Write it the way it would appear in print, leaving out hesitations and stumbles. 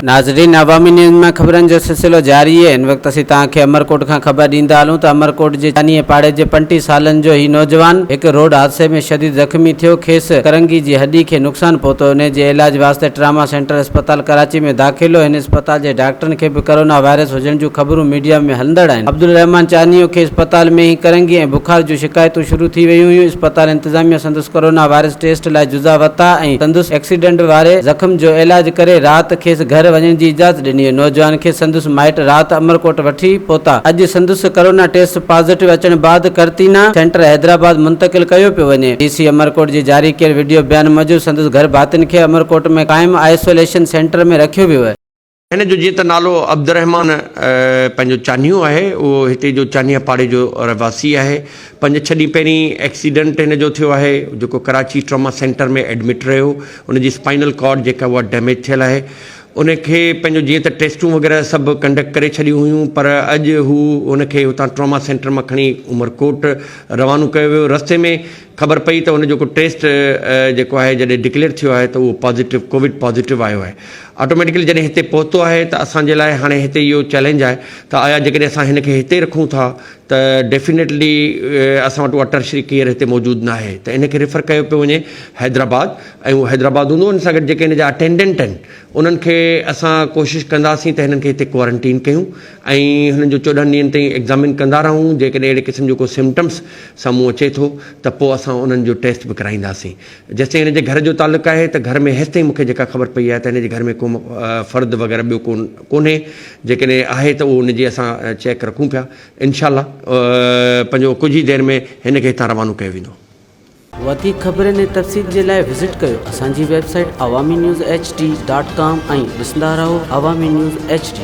ناظرين عوامي نيوز مان خبرن جو سلسلو جاري اهي هن وقت اسين توهان کي امرڪوٽ کان خبر ڏيندا هلون ته امرڪوٽ جي چانيهه پاڙي جي 35 سالن جو هي نوجوان هڪ روڊ حادثي ۾ شديد زخمي ٿيو کيس ڪرنگهي جي هڏي کي نقصان پهتو انهي جي علاج واسطي ٽراما سينٽر اسپتال ڪراچي ۾ داخل هو هن اسپتال جي ڊاڪٽرن کي به ڪرونا وائرس هجڻ جون خبرون ميڊيا ۾ هلندڙ آهن عبدالرحمان چانيهو کي اسپتال ۾ ئي ڪرنگهي ۽ بخار جون شڪايتون شروع ٿي ويون هيون اسپتال انتظاميا سندس ڪرونا وائرس ٽيسٽ لاء جزا ورتا ۽ سندس ايڪسيڊنٽ واري زخم جو علاج ڪري رات کيس گهر وڃڻ جي اجازت ڏني. نوجوان کي سندس مائٽ رات عمرڪوٽ وٺي پهتا. اڄ سندس ڪرونا ٽيسٽ پازيٽو اچڻ بعد قرنطينه سينٽر حيدرآباد منتقل ڪيو پيو وڃي. ڊي سي عمرڪوٽ جي جاري ڪيل وڊيو بيان موجب سندس گهر ڀاتين کي عمرڪوٽ ۾ قائم آئسوليشن سينٽر ۾ رکيو ويو. هن جو جيئن ته نالو عبدالرحمان پنهنجو چانهيو آهي اهو هتي جو چانهيه پاڙي جو رهواسي آهي. پنج ڇهه ڏينهن پهرين ايڪسيڊنٽ هن جو ٿيو آهي جيڪو ڪراچي ٽراما سينٽر ۾ ايڊمٽ رهيو ان جي اسپائنل ڪارڊ جيڪا اها ڊيميج ٿيل آهي ان کي پنهنجو جيئن ته ٽيسٽون وغيره سڀ ڪنڊڪٽ ڪري ڇڏيون هيون پر اڄ هو ان کي هتان ٽراما سينٽر مان کڻي عمرڪوٽ روانو ڪيو ويو رستي ۾ خبر پئي ته ان جو ڪو ٽيسٽ جيڪو آهي جڏهن ڊڪليئر ٿيو آهي ته اهو پازيٽو ڪووڊ پازيٽو آيو آهي آٽوميٽيڪلي جڏهن هتي پهتو آهي ته اسان جي لاء هاڻي هتي اهو چئلينج آهي ته آيا جيڪڏهن اسان هن کي هتي رکون ٿا ته ڊيفينيٽلي اسان وٽ اها ٽرشري ڪيئر هتي موجود نه آهي ته ان کي ريفر ڪيو پيو وڃي حيدرآباد ۽ اهو حيدرآباد هوندو ان سان گڏ جيڪي هن جا اٽينڊنٽ آهن انهن کي اسان ڪوشش ڪنداسين ته هنن کي هتي ڪوارنٽين ڪيون ۽ هنن جو 14 ڏينهن تائين ايگزامن ڪندا رهون جيڪڏهن اهڙي قسم جو ڪو سمپٽمس سامهون اچي ٿو ته پوء اسان انهن جو ٽيسٽ به ڪرائينداسين. جيستائين هن جي گهر جو تعلق آهي ته گهر ۾ هيستائين مون کي جيڪا خبر پئي آهي ته هن جي گهر ۾ ڪو فرد وغيره ٻيو ڪو ڪونهي جيڪڏهن آهي ته اهو ان جي اسان چيڪ رکون پيا انشاء الله پنهنجو ڪجهه ئي دير ۾ هن کي هتان روانو ڪيو ويندو. وڌيڪ خبرن ۽ تفصيل جي لاء وزٽ ڪيو اسان جي website Awami news H D dot com ۽ ڏسندا رهو عوامي نيوز ايڇ ڊي.